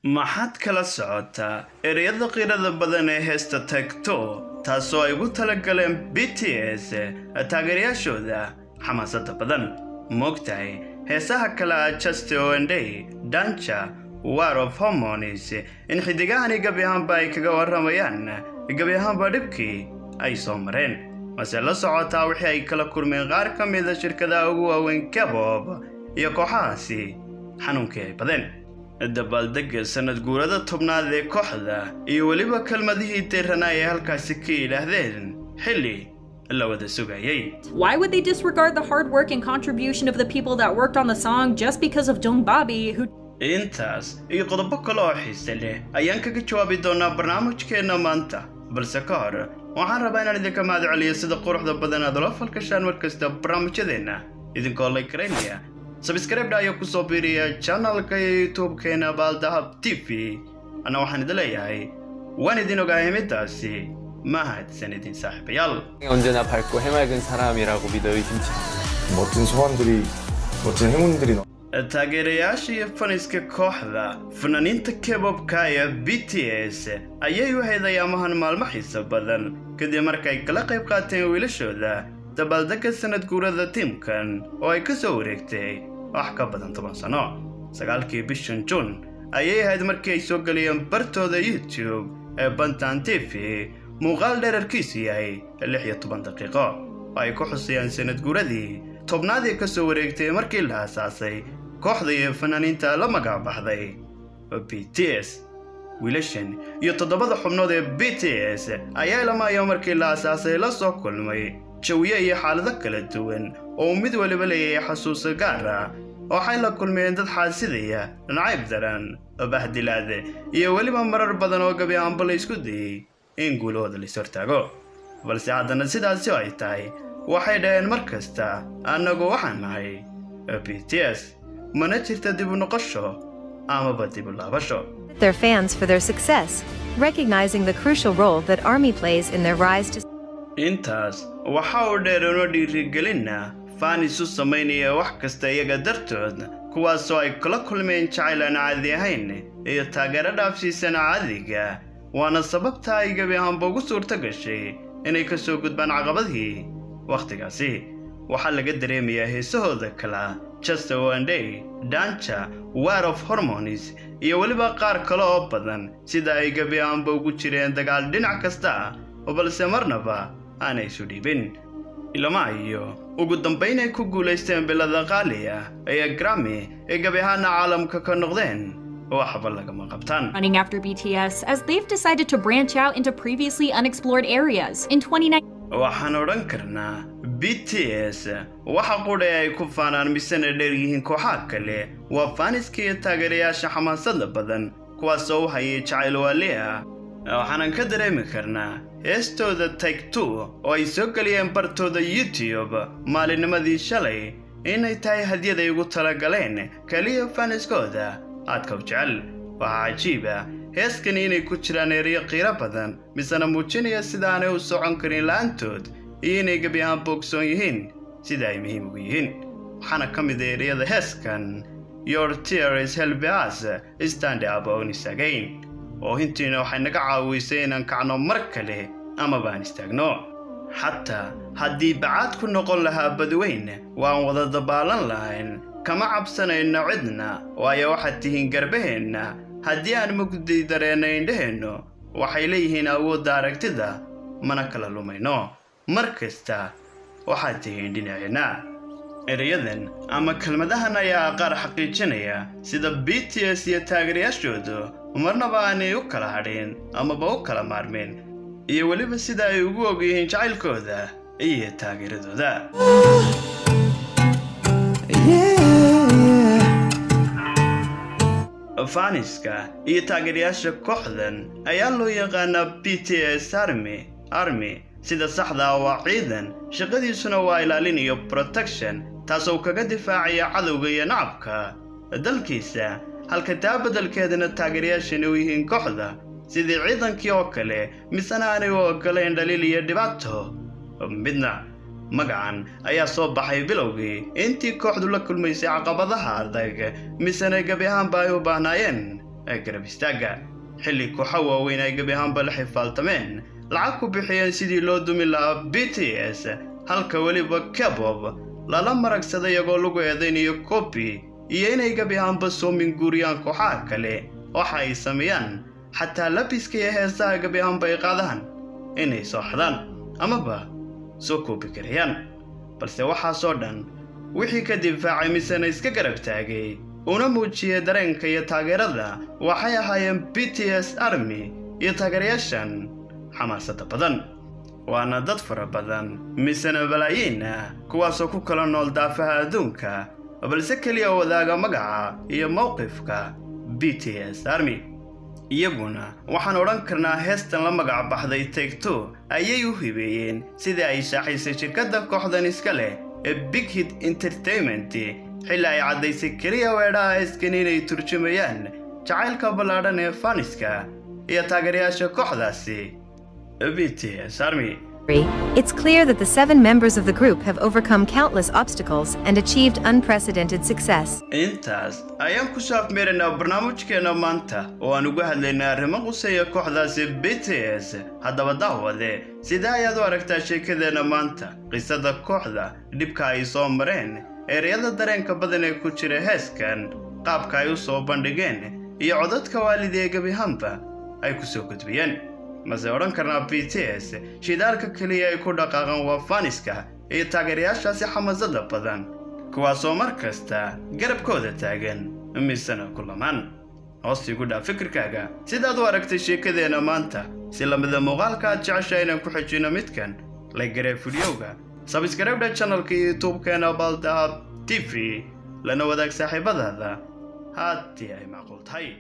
Maxaad kala socotaa ereyada qiirada badan ee heesta Take Two, taasoo ay ugu talagaleen BTS taageerayaashooda xamaasadda badan? Moogtahay heesaha kale ah Just One Day, Danger, War of Hormones in xidigahani gebi ahaanba ay kaga warramayaan gebi ahaanba dhibkii ay soo mareen? Mase la socotaa wixii ay kala kulmeen qaar ka mida shirkadaha ugu waaweyn K-pop iyo kooxahaasi xanuunkii ay badeen? Dabaaldegga sanad guurada 10aad ee kooxda iyo weliba kelmadihii deeranaa ee halkaasi ka yidhaahdeen xilli la wada sugayay. Why would they disregard the hard work and contribution of the people that worked on the song just because of Dong Bobby, who Intaas iyo qodobo kale oo xiise leh ayaan kaga jawaabi doonaa barnaamijkeenna maanta, balse ka hor waxaan rabaa inaan idinka mahad celiyo sida quruxda badan aad ula falgashaan mar kasta barnaamijyadeenna, idinkoo like garaynaya, subscribe ayaa kusoo biiriya channelka YouTube-keena Baaldahab TV. Anna waxaan idin leeyahay waan idin ogahay middaasi. Mahadsan idin, saaxiibayaal. 언제나 밝고 해맑은 사람이라고 믿어 의심치 않습니다. 멋진 소원들이 멋진 행운들이 Taageerayaasha iyo faniska kooxda fanaaniinta K-pop-ka ee BTS ayay u heedayaamahan maalmo xiiso badan kadib markay kala qayb qaateen wiilashooda dabaaldegga sanad guurada tiimkan oo ay ka soo wareegtay wax ka badan 10 sano. 9kii bishan Juun ayay ahayd markii ay soo geliyeen bartooda YouTube ee Bangtan TV muuqaal dherarkiisu yahay 16 daqiiqo oo ay ku xusayaan sanad guuradii 10aad ee ka soo wareegtay markii la aasaasay kooxda iyo fanaaniinta la magac baxday BTS. Wiilashan iyo toddobada xubnood ee BTS ayaa ilamayo markii la aasaasay la soo kulmay jawiye iyo xaalado kala duwan oo mid waliba leeyahay xasuuso gaar ah. Waxay la kulmeen dad xaasidaya, nacayb daran, bahdilaad iyo weliba marar badan oo gabi ahaanba la isku dayey in guulahooda la is hortaago, balse haddana sidaasi oo ay tahay waxay dhaheen mar kasta: "Annagu waxaan nahay BTS, mana jirta dib u noqosho amaba dib u laabasho." their fans for their success, recognizing the crucial role that ARMY plays in their rise to Intaas waxa uu dheer inoo dhiirigelinna faan isu samaynaya wax kasta iyaga dartood, kuwaasoo ay kula kulmeen jacayl aan caadi ahayn iyo taageero dhaafsiisan caadiga, waana sababta ay gebi ahaanba ugu suurto gashay inay ka soo gudbaan caqabadihii wakhtigaasi. Waxaa laga dareemayaa heesahooda kala Just One Day, Danger, War of Hormones iyo weliba qaar kale oo badan sida ay gebi ahaanba ugu jireen dagaal dhinac kasta oo balse marnaba aanay isu dhiibin, ilama iyo ugu dambayn ay ku guulaysteen bilada qaali ah ee Grammy ee gebi ahaana caalamka ka noqdeen waxba lagama qabtaan. running after BTS as they've decided to branch out into previously unexplored areas. In 2019, Waxaan odhan karnaa BTS waxa qudha ay ku faanaan misena dheer yihiin kooxaha kale waa faaniska iyo taageerayaasha xamaasada badan, kuwaasoo u hayay jacayl waali ah. Waxaanan ka dareemi karnaa heestooda Take Two oo ay soo geliyeen bartooda YouTube maalinimadii shalay inay tahay hadyad ay ugu talagaleen keliya faaniskooda aadka u jecel. Waxaa cajiib ah heeskani inay ku jiraan ereyo qiiro badan misena muujinaya sida aanay u socon karin la'aantood iyo inay gebi ahaan boogsoon yihiin sida ay muhiim ugu yihiin. Waxaana ka mid ah ereyada heeskan: "Your tears help us stand up once again." Oohintiina waxay naga caawisay inaan kacno mar kale amaba aan istaagno. Xataa haddii bacaad ku noqon lahaa badweyn, waan wada dabaalan lahayn. Kama cabsanayno cidna, waayo waxaad tihiin garbaheenna. Haddii aan mugdi dareenna, indhaheennu waxay leeyihiin awoodda aragtida, mana kala lumayno. Mar kasta waxaad tihiin dhinaceenna. Erayadan ama kelmadahan ayaa qaar xaqiijinaya sida BTS iyo taageerayaashoodu marnaba aanay u kala hadhin amaba u kala maarmin, iyo weliba sida ay ugu og yihiin jacaylkooda iyo taageeradooda. Faaniska iyo taageerayaasha kooxdan ayaa loo yaqaanaa BTS Army. Army sida saxda ah waa ciidan, shaqadiisuna waa ilaalin iyo protection, taasoo kaga difaacaya cadowga iyo nacabka dalkiisa, halka taa beddelkeedana taageerayaashani u yihiin kooxda sidii ciidankii oo kale, misena aanay u ogolayn dhaliil iyo dhibaato midna. Magacan ayaa soo baxay bilowgii intii kooxdu la kulmaysay caqabadaha adag, misena gebi ahaanba ay u baahnaayeen ee garab istaagga, xilli kooxo waaweyn ay gebi ahaanba la xifaaltameen, lacag ku bixiyeen sidii loo dumi lahaa BTS, halka weliba K-pop lala maragsaday iyagoo lagu eedaynayo copy iyo inay gebi ahaanba soo minguuriyaan kooxaha kale. Waxa ay sameeyaan xataa labiska iyo heesaha gebi ahaanba ay qaadaan inay soo xadaan amaba soo koobi karayaan. Balse waxaasoo dhan wixii ka difaacay misena iska garab taagay una muujiyey dareenka iyo taageerada waxay ahaayeen BTS Army iyo taageerayaashan xamaasadda badan. Waana dad fara badan misena balaayiin ah, kuwaasoo ku kala nool daafaha adduunka, balse keliya wadaaga magaca iyo mowqifka BTS Army. Iyaguna waxaan odhan karnaa heestan la magac baxday Take Two ayay u hibeeyeen, sidii ay shaacisay shirkadda kooxdan iska leh ee Big Hit Entertainment, xilli ay caddaysay keliya weedhaha heeskan inay turjumayaan jacaylka ballaadhan ee faniska iyo taageerayaasha kooxdaasi BTS Army. It's clear that the 7 members of the group have overcome countless obstacles and achieved unprecedented success. Intaas ayaan ku saafmeeraynaa barnaamijkeena maanta oo aan uga hadlaynaa arrimo quseeya kooxdaasi BTS. Haddaba daawade, sidee ayaad u aragtaa sheekadeenna maanta, qisada kooxda, dhibka ay soo mareen, ereyada dareenka badan ee ku jira heeskan, qaabka ay u soo bandhigeen iyo codadka waalida ee gebiahaanba ay ku soo gudbiyeen? Mase odhan karnaa BTS shidaalka keliya ay ku dhaqaaqaan waa faniska iyo taageerayaashaasi xamaasada badan, kuwaasoo mar kasta garabkooda taagan misena ku lamaan? Hoos igu dhaa fikirkaaga sidaad u aragtay sheekadeenna maanta. Si lamida muuqaalka aad jeceshahay inaan ku xijino midkan, la garee fidyowga, sabskraibdha channelka YouTube-keena Baldahab TV, lana wadaag saaxiibadaada haddii ay macquul tahay.